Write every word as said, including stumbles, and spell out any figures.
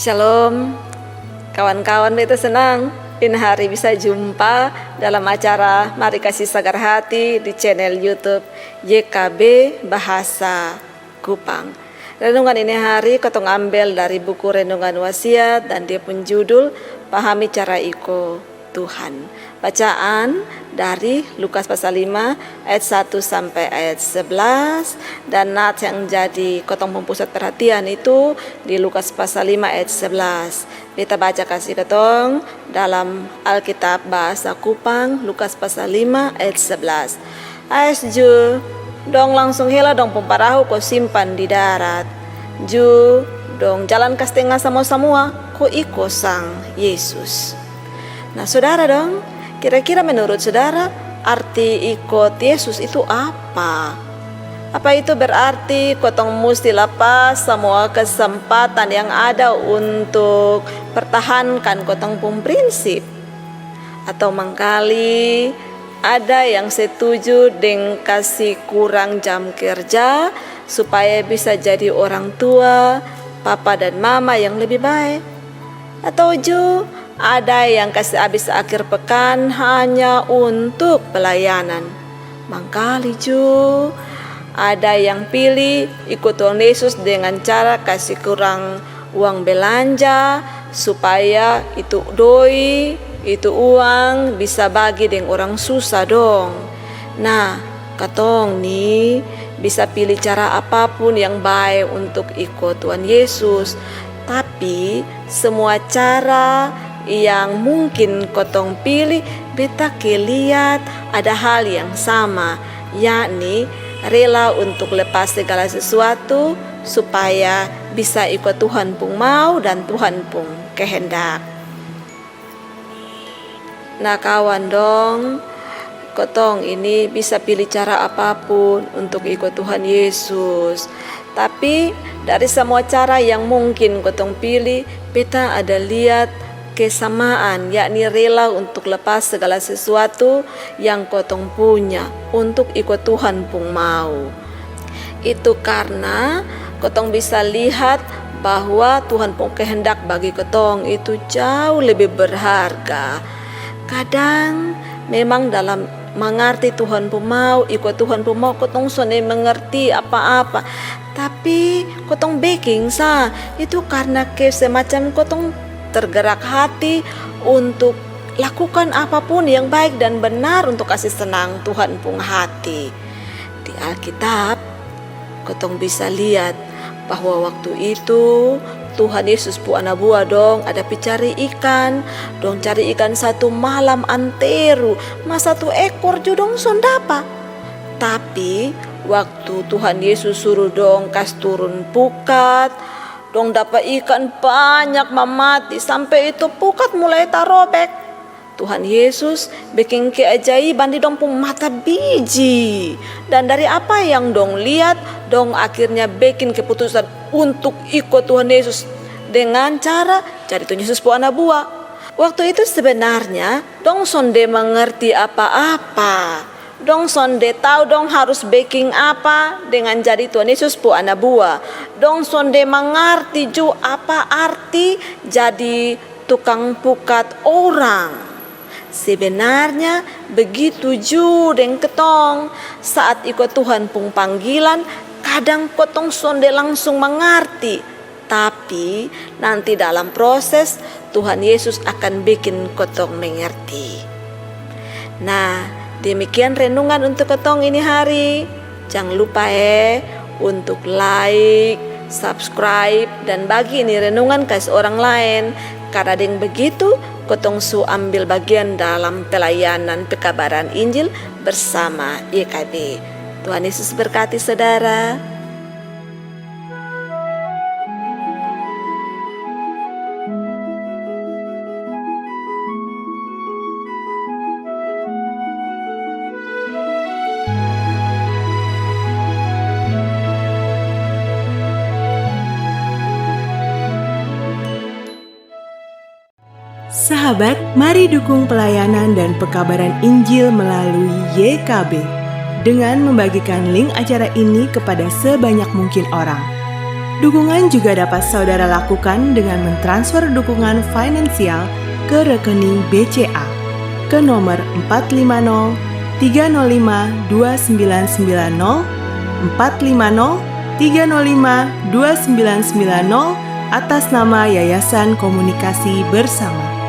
Shalom, kawan-kawan, beta senang ini hari bisa jumpa dalam acara Mari Kasi Sagar Hati di channel YouTube Y K B Bahasa Kupang. Renungan ini hari kotong ambel dari buku Renungan Wasiat dan dia pung judul Pahami Cara Iko Tuhan. Bacaan dari Lukas pasal lima ayat satu sampai ayat sebelas, dan nats yang jadi kotong pung pusat perhatian itu di Lukas pasal lima ayat sebelas. Beta baca kasi kotong dalam Alkitab Bahasa Kupang, Lukas pasal lima ayat sebelas. Ais ju, dong langsung hela dong pung parahu ko simpan di darat. Ju, dong jalan ka stenga samua-samua ko iko sang Yesus. Nah, sodara dong, kira-kira menurut sodara, arti ikut Yesus itu apa? Apa itu berarti kotong musti lapas samua kesempatan yang ada untuk pertahankan kotong pung prinsip? Atau mangkali ada yang setuju deng kasi kurang jam kerja supaya bisa jadi orang tua, papa dan mama yang lebih bae? Atau ju ada yang kasi abis akhir pekan hanya untuk pelayanan? Mangkali ju ada yang pili ikut Tuhan Yesus dengan cara kasi kurang uang belanja supaya itu doi, itu uang bisa bagi deng orang susah dong. Nah, katong ni bisa pili cara apapun yang bae untuk iko Tuhan Yesus. Tapi semua cara yang mungkin kotong pili, beta ke liat ada hal yang sama, yakni rela untuk lepas segala sesuatu supaya bisa iko Tuhan pung mau dan Tuhan pung kehendak. Nah, kawan dong, kotong ini bisa pili cara apapun untuk iko Tuhan Yesus. Tapi dari samua cara yang mungkin kotong pili, beta ada liat kesamaan, yakni rela untuk lepas segala sesuatu yang kotong punya untuk iko Tuhan pung mau. Itu karna kotong bisa lihat bahwa Tuhan pung kehendak bagi kotong itu jauh lebih berharga. Kadang memang dalam mangarti Tuhan pung mau, iko Tuhan pung mau, kotong sonde mengerti apa-apa. Tapi kotong beking sa, itu karna ke semacam kotong tergerak hati untuk lakukan apapun yang baik dan benar untuk kasi senang Tuhan pung hati. Di Alkitab, kotong bisa liat bahwa waktu itu Tuhan Yesus pu ana bua dong ada pi cari ikan. Dong cari ikan satu malam anteru, ma satu ekor ju dong son dapa. Tapi waktu Tuhan Yesus suru dong kas turun pukat, dong dapa ikan banyak mamati sampe itu pukat mulai tarobek. Tuhan Yesus bekin keajaiban di dong pung mata biji. Dan dari apa yang dong liat, dong akhirnya bekin keputusan untuk iko Tuhan Yesus dengan cara jadi Tuhan Yesus pu ana bua. Waktu itu sebenarnya dong sonde mengerti apa-apa. Dong sonde tau dong harus beking apa dengan jadi Tuhan Yesus pu ana bua. Dong sonde mangarti ju apa arti jadi tukang pukat orang. Sebenarnya begitu ju deng kotong. Saat iko Tuhan pung panggilan, kadang kotong sonde langsung mangarti. Tapi nanti dalam proses, Tuhan Yesus akan bekin kotong mengerti. Nah, demikian renungan untuk kotong ini hari. Jang lupa e untuk like, subscribe, dan bagi ini renungan kasi orang laen. Karna deng begitu kotong su ambil bagian dalam pelayanan pekabaran Injil bersama Y K B. Tuhan Yesus berkati sodara. Sahabat, mari dukung pelayanan dan pekabaran Injil melalui Y K B dengan membagikan link acara ini kepada sebanyak mungkin orang. Dukungan juga dapat saudara lakukan dengan mentransfer dukungan finansial ke rekening B C A ke nomor empat lima nol tiga nol lima dua sembilan sembilan nol, empat lima nol tiga nol lima dua sembilan sembilan nol, atas nama Yayasan Komunikasi Bersama.